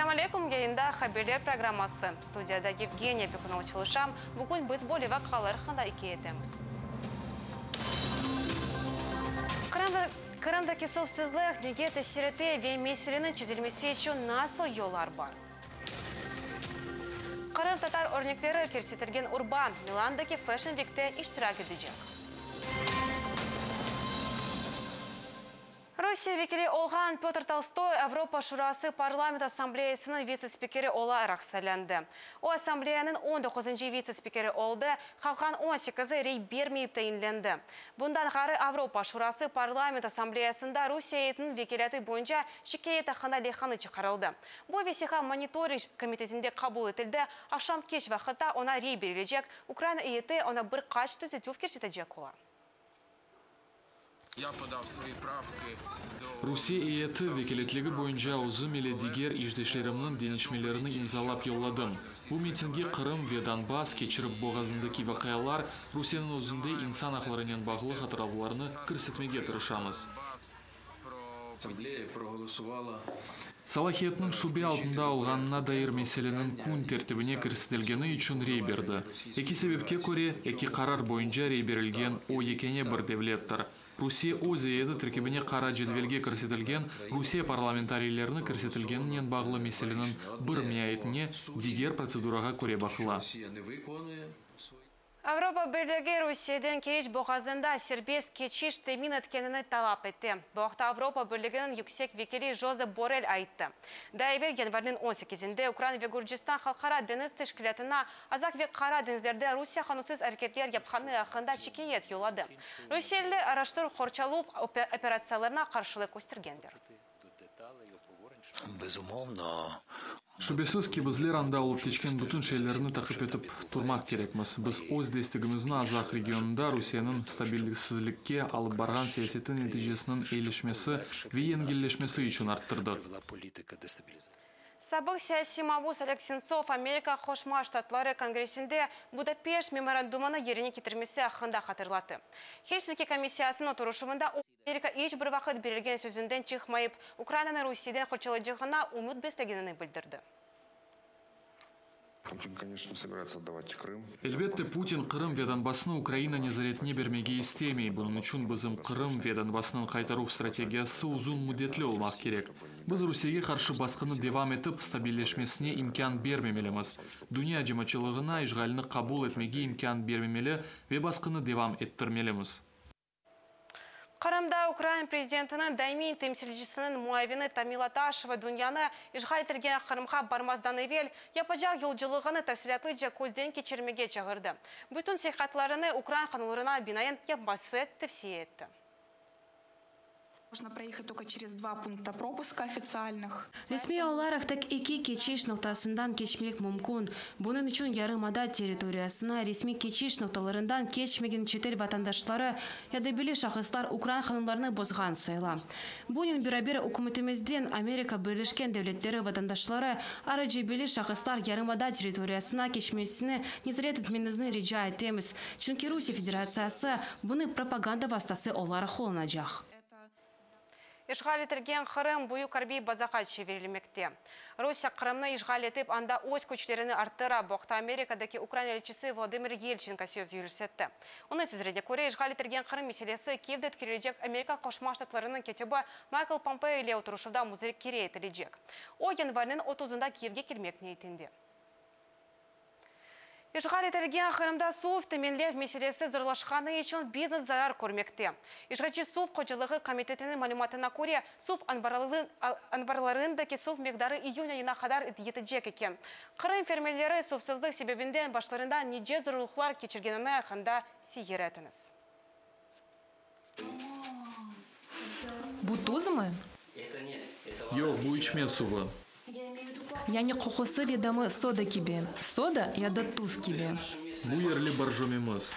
Selâm aleyküm, yayında Haberler programması. Studiyada Yevgeniya Pekunova çalışa. Bugün biz böyle vaqialar aqqında ikâye etemiz. Qırımdaki suvsızlıq nege tesir ete ve meseleniñ çezilmesi içün nasıl yollar bar? Qırımtatar örnekleri kirsetilgen urba Milandaki Fashion Weekte iştirak etecek. Rusiye vekili olğan Pötr Tolstoy Avropa Şurası Parlament Assambleyasınıñ vitse-spikeri olaraq saylandı. O, Assambleyanıñ on doquzıncı vitse-spikeri oldı, qalğan on sekizi rey bermeyip tayinlendi. Bundan ğayrı, Avropa Şurası Parlament Assambleyasında Rusiye eyyetiniñ vekilâti boyunca şikâyet aqqında leyhanı çıqarıldı. Bu vesiqa Monitoring komitetinde qabul etildi, aqşam keç vaqıtta oña rey berilecek, Ukraina eyyeti oña bir qaç tüzetüv kirsetecek ola. Rusiye eyyeti vekâletligi boyunca özüm ile diger işdeşlerimniñ deñişmelerini imzalap yolladım. Bu metinge Qırım ve Donbass keçirip boğazındaki vaqialar, Rusiyeniñ özünde insan aqlarınen bağlı hatıravlarnı kirsetmege tırışamız. Salahiyetniñ şübe altında olğanına dair meseleniñ kün tertibine kirsetilgeni içün rey berdi. Eki sebepke köre, eki qarar boyunca rey berilgen o yekâne bir devlettir. Rusiye öz eyyeti terkibine qara cedvelge kirsetilgen Rusiye parlamentariylerini kirsetilgeninen bağlı meseleniñ bir miayetine diger protsedurağa köre baqıla. Avropa Birligi Rusiyeden Keriç boğazında serbest keçiş temin etkenini talap ete. Bu aqta Avropa Birliginiñ yüksek vekili Jozep Borrell ayttı. Daa evel yanvarniñ on sekizinde Ukraina ve Gürcistan Halqara deñiz teşkilâtına Azaq ve Qara deñizlerde Rusiye qanunsız areketler yapqanı aqqında şikâyet yolladı. Rusiyeliler araştıruv-qorçaluv operatsiyalarına qarşılıq köstergenler. Şübesiz ki, bizler anda olıp keçken bütün şeylerni taqip etip turmaq kerekmiz. Biz öz destegimizni Azaq regionında Rusiyeniñ stabilsizlikke alıp barğan siyaseti neticesiniñ eyilişmesi ve yengilleşmesi içün arttırdıq. Sabıq siyasiy mabus Oleg Sentsov Amerika Qoşma Ştatları Kongressinde Budapeşt memorandumını yerine ketirmesi aqqında hatırlattı. Helsinki komissiyasınıñ oturışuvında o, Amerika iç bir vaqıt berilgen sözünden çıqmayıp, Ukrainanı Rusiyeden qorçalaycağına ümüt beslegenini bildirdi. Elbette, Putin Qırım ve Donbassnı Ukraina nezaretine bermege istemey, bunıñ içün bizim Qırım ve Donbassnıñ qaytaruv strategiyası uzun müddetli olmaq kerek. Biz Rusiyege qarşı basqını devam etip, stabilleşmesine imkân bermemelimiz. Dünya cemaatçılığına işğalni qabul etmege imkân bermemeli ve basqını devam ettirmelimiz. Qırımda Ukraina prezidentiniñ daimiy temsilcisiniñ muavini Tamila Taşeva dünyanı işğal etilgen Qırımğa barmazdan evel yapacaq yolculığını tafsilâtlıca közden keçirmege çağırdı. Bütün seyahatlarını ukrain qanunlarına binaen yapması tevsiye etti. Resmiy olaraq tek eki keçiş noqtasından keçmek mümkün. Bunıñ içün yarımada territoriyasına resmiy keçiş noqtalarından keçmegen çetel vatandaşları ya da belli şahıslar ukrain qanunlarını bozğan sayıla. Bunen beraber, ükümetimizden Amerika Birleşken Devletleri vatandaşları, ayrıca belli şahıslar yarımada territoriyasına keçmesini nezaret etmenizni rica etemiz, çünki Rusiye Federatsiyası bunı propaganda vastası olaraq qullanacaq. İşğal etilgen Qırım büyük arbiy bazağa çevirilmekte. Rusiye Qırımnı işğal etip, anda öz küçlerini arttıra, bu aqta Amerikadaki Ukraina elçisi Volodımır Yelçenko söz yürsetti. Onıñ sözlerine köre, işğal etilgen Qırım meselesi Kiyevde ötkerilecek Amerika Qoşma Ştatlarınıñ kâtibi Maykl Pompeo ile oturışuvda muzakere etilecek. O, yanvarniñ otuzında Kiyevge kelmek niyetinde. İşğal etilgen Qırımda suv teminlev meselesi zorlaşqanı içün biznes zarar körmekte. İşğalci Suv hocalığı komitetiniñ malümatına köre, suv anbarlarındaki suv miqdarı iyün ayına qadar yetecek eken. Qırım fermerleri suvsızlıq sebebinden başlarında nice zorluqlar keçirgenini aqqında seyir etiñiz. Bu tuzmı? Yoq, bu içme suvı. Yani qoqusı ve damı soda kibi, soda ya da tuz kibi. Bu yerli borjomimiz.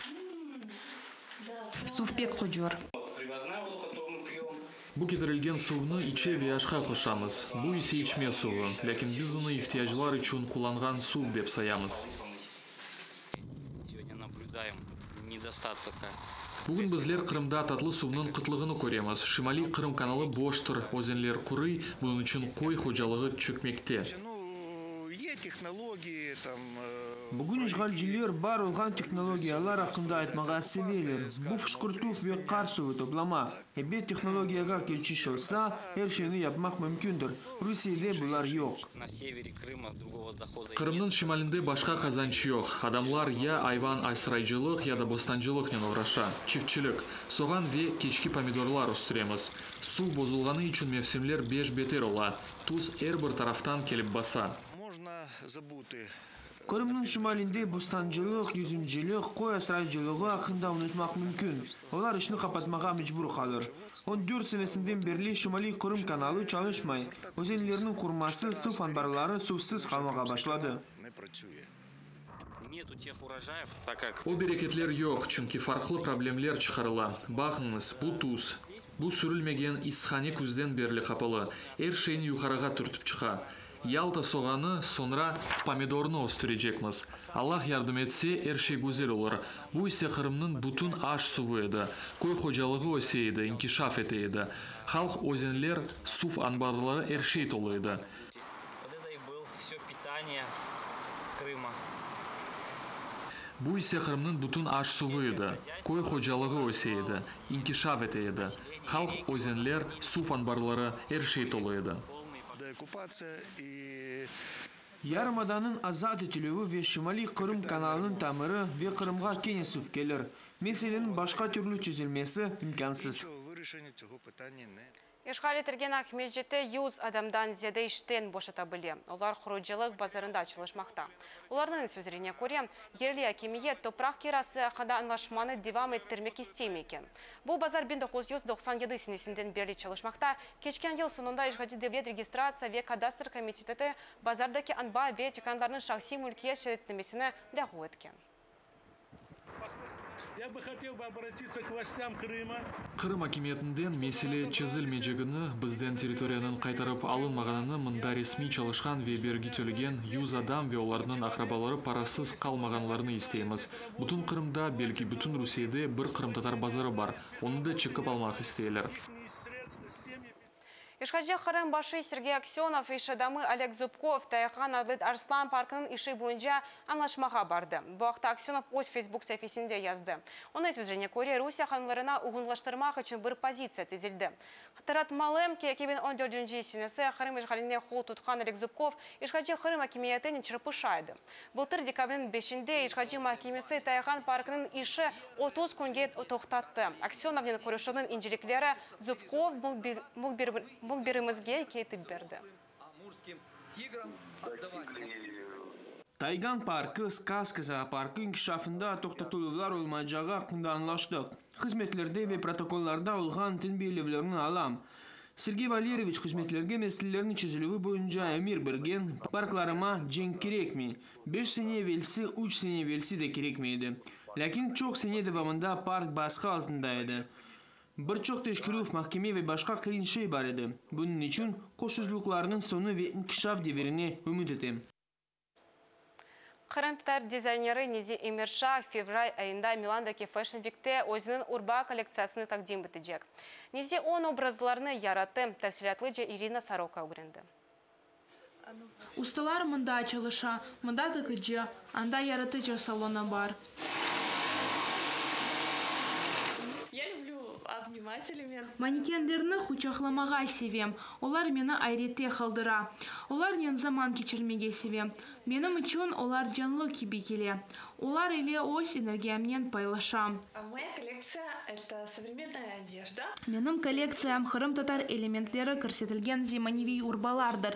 Suv pek qocur. Bu ketirilgen suvnı içe ve aşqa qoşamız. Bu ise içme suvı, lâkin biz onı ihtiyaclar içün qullanğan suv dep sayamız. Bugün bizler Qırımda tatlı suvnıñ qıtlığını köremiz. Şimaliy Qırım kanalı boştır, özenler quruy, bunıñ içün köy hocalığı çökmekte. Bugün işğalciler bar olğan tehnologiyalar aqqında aytmağa seveler, bu fışqırtuv ve qar suvı toplama. Ebet, tehnologiyağa keçiş olsa, er şeyni yapmaq mümkündir. Rusiyede bular yoq. Qırımnıñ şimalinde başqa qazanç yoq. Adamlar ya ayvan asraycılıq, ya da bostancılıqnen oğraşa, çiftçilik. Soğan ve keçki pomidorlar östüremiz. Suv bozulğanı içün mevsimler beş beter ola, tuz er bir taraftan kelip basa. Qırımnıñ şimalinde bostancılıq, yüzümcilik, qoy asraycılığı aqqında unutmaq mümkün. Olar işni qapatmağa mecbur qalır. On dört senesinden berli Şimaliy Qırım kanalı çalışmay, özenlerniñ quruması, suv anbarları suvsız qalmağa başladı. O bereketler yoq, çünki farqlı problemler çıqarıla. Baqıñız, bu tuz. Bu sürülmegen issihane küzden berli qapalı. Er şeyni yuqarığa türtip çıqa. Yalta soğanı, soñra pomidornı östürecekmiz. Allah yardım etse, er şey güzel olur. Bu ise Qırımnıñ bütün aş suvı edi. Köy hocalığı öse edi, inkişaf ete edi. Halq, özenler, suv anbarları er şey tolu edi. Вот это и был все питание Крыма. Bu ise Qırımnıñ bütün aş suvı edi. Köy hocalığı öse edi, inkişaf ete edi. Halq, özenler, suv anbarları er şey tolu edi. Yarımadanıñ azat etilüvi ve Şimaliy Qırım kanalınıñ tamiri ve Qırımğa kene suv kelir. Meseleniñ başqa türlü çezilmesi imkânsız. İşğal etilgen Aqmescitte 100 adamdan ziyade işten boşata bile. Olar qurucılıq bazarında çalışmaqta. Olarnıñ sözlerine köre, yerli akimiyet topraq kirası aqqında añlaşmanı devam ettirmek istemey eken. Bu bazar 1997 senesinden berli çalışmaqta. Keçken yıl soñunda işğalci Devlet registratsiya ve kadastr komiteti bazardaki anbar ve tükânlarnıñ şahsiy mülkiyet şeadetnamesini lâğu etken. Я бы хотел бы обратиться к властям Крыма. Qırım akimiyetinden mesele çezilmeycegini, bizden territoriyanıñ qaytarıp alınmağanını, mında resmiy çalışqan ve bergi tölegen 100 adam ve olarnıñ aqrabaları parasız qalmağanlarını isteymiz. Bütün Qırımda, belki bütün Rusiyede bir qırımtatar bazarı bar. Onı da çekip almaq isteyler. İşğalci Qırım başı Sergey Aksenov iş adamı Oleg Zubkov Taygan adlı arslan parkınıñ işi boyunca añlaşmağa bardı. Bu aqta Aksenov öz Facebook saifesinde yazdı. Onıñ sözlerine köre, Rusiye qanunlarına uyğunlaştırmaq içün bir pozitsiya tizildi. Hatırlatmalım ki, 2014 senesi Qırım işğaline qol tutqan Oleg Zubkov işğalci Qırım akimiyetinen çırpışa edi. Bıltır dekabrniñ 5-inde işğalci mahkemesi Taygan parkınıñ işi 30 künge toqtattı. Aksenovnen körüşüvniñ incelikleri Zubkov mühbirimizge ketip berdi. Taygan parkı, Skazka zooparkı inkişafında toqtatıluvlar olmaycağı aqqında añlaştıq. Hızmetlerde ve protokollarda olğan tenbiyelevlerni alam. Sergey Valeryeviç hızmetlerge meselelerniñ çezilüvi boyunca emir bergen, parklarıma cenk kerekmey. 5 sene evelsi, 3 sene evelsi de kerekmey edi. Lâkin çoq sene devamında park basqı altında edi. Bir çoq teşkerüv, mahkeme ve başqa qıyın şey bar edi. Bunıñ içün qolsuzluqlarnıñ soñu ve inkişaf devirine ümüt etem. Qırımtatar dizayneri Nizi Emirşah fevral ayında Milandaki Fashion Week'te özüniñ urba kollektsiyasını taqdim etecek. Nizi 10 obrazlarnı yarattı, tafsilâtlıca Irina Soroka ögrendi. Ustalar mında çalışa, mında tikici, anda yaratıcı salonı bar. Я люблю обнимать элемент. Manekenlerni quçaqlamağa sevem. Olar meni ayrette qaldıra. Olarnen zaman keçirmege sevem. Menim içün olar canlı kibi kele. Olar ile öz energiyamnen paylaşam. А Моя коллекция – это современная одежда. Menim kollektsiyam qırımtatar elementleri kirsetilgen zemaneviy urbalardır.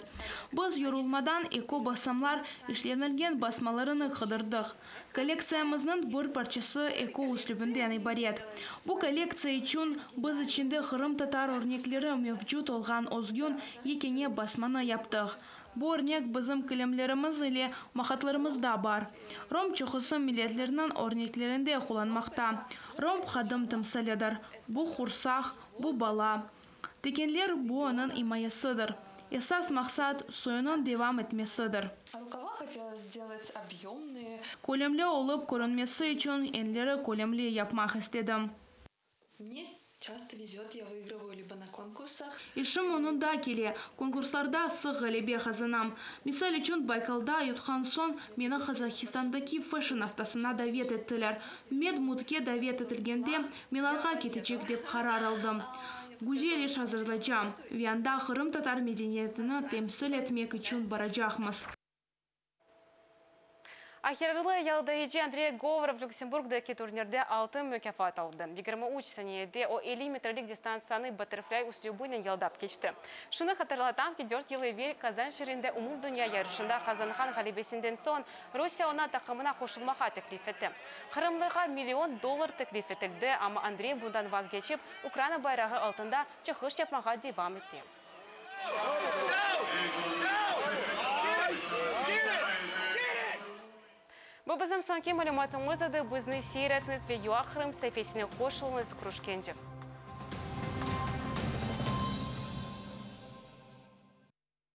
Biz yorulmadan eko basamlar işlenilgen basmalarını qıdırdıq. Kollektsiyamıznıñ bir parçası eko üslübinden ibaret. Bu kollektsiya içün biz içinde qırımtatar örnekleri mevcut olğan özgün yekâne basmanı yaptıq. Bu örnek bizim kilimlerimiz ile mahatlarımızda bar. Romb çoqusı milletlerniñ örneklerinde qullanmaqta. Romb qadın timsalidir. Bu qursaq, bu bala. Tikenler bu onıñ imayesidir. Esas maqsat soyunıñ devam etmesidir. А рукава хотела сделать объемные. Kölemli olıp körünmesi içün enleri kölemli yapmaq istedim. Мне. Часто везет, я выигрываю либо на конкурсах. İşim oñunda kele, konkurslarda sıq ğalebe qazanam. Misal içün, Baykalda yutqan soñ, meni Qazahistandaki Fashion aftasına davet ettiler. Med Mudke davet etilgende, Milanğa ketecek dep qarar aldım. Güzel iş azırlaycam ve anda qırımtatar medeniyetini temsil etmek içün baracaqmız. Aqyarlı yaldayıcı Andrey Govorov Lüksemburgdaki turnirde altın mukâfat aldı. 23 saniyede o 50 metrelik distantsiyanı batterflây üslübinen yaldap keçti. Şunı hatırlatam ki, dört yıl evel Kazan şeerinde umumdünya yarışında qazanğan ğalebesinden soñ Rusiye oña taqımına qoşulmağa teklif etti. Qırımlığa million dollar teklif etildi, amma Andrey bundan vazgeçip, Ukraina bayrağı altında çıqış yapmağa devam ete. Bu bizim soñki malümatımız edi. Bizni seyir etiñiz ve UA-Krım saifesine qoşulıñız. Körüşkence!